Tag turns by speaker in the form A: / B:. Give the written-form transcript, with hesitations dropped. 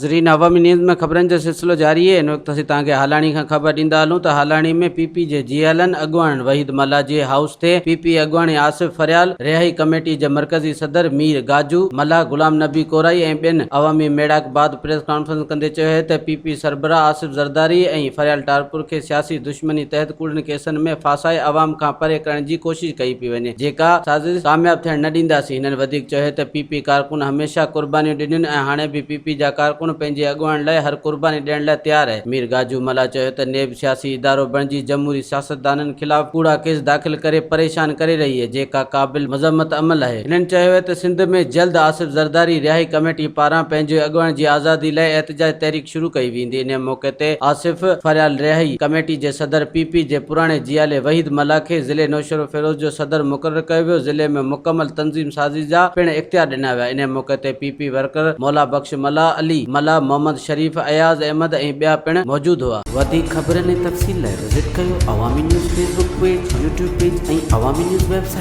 A: ناظرين عوامي نيوز ۾ خبرن جو سلسلو جاري آهي هن وقت اسين توهان کي هالاڻي کان خبر ڏيندا هلون ته هالاڻي ۾ پي پي جي جيالن اڳواڻن وحيد ملاح جي هائوس تي پي پي اڳواڻي آصف فريال، رهائي ڪميٽي جي مرڪزي صدر مير گاجو ملاح، غلام نبي ڪورائي ۽ ٻين عوامي ميڙاڪ بعد پريس ڪانفرنس ڪندي چيو آهي ته پي پي سربراهه آصف زرداري ۽ فريال ٽالپر کي سياسي دشمني تحت ڪوڙن ڪيسن ۾ ڦاسائي عوام کان پري ڪرڻ جي ڪوشش ڪئي پئي وڃي جيڪا سازش ڪامياب ٿيڻ نه ڏينداسين هنن وڌيڪ چيو ته پي پي ڪارڪن هميشه قربانيون ڏنين ۽ هاڻي به پي پي جا ڪارڪن پنهنجي اڳواڻ لاء هر قرباني ڏيڻ لاء تيار آهي. مير گاجو ملاح چيو ته نيب سياسي ادارو بڻجي جمهوري سياستدانن خلاف ڪوڙا ڪيس داخل ڪري پريشان ڪري رهي اهي جيڪا قابل مذمت عمل آهي. هنن چيو ته سنڌ ۾ جلد آصف زرداري رهائي ڪميٽي پاران پنهنجي اڳواڻ جي آزادي لاء احتجاج تحريڪ شروع ڪئي ويندي. انهي موقعي تي آصف فريال رهائي ڪميٽي جي صدر پي پي جي پراڻي جيالي وحيد ملاح کي ضلعي نوشهروفيروز جو صدر مقرر ڪيو ويو، ضلعي ۾ مڪمل تنظيم سازي جا پڻ اختيار ڏنا ويا، انهي موقعي تي P P worker Maula Bakhsh Mallah, Ali Mallah, Muhammad Sharif, Ayaz Ahmed ۽ ٻيا پڻ موجود هئا. وڌيڪ خبرن ۽ تفصيل لاء وزٽ ڪيو Awami news Facebook page, YouTube page ۽ Awami news website.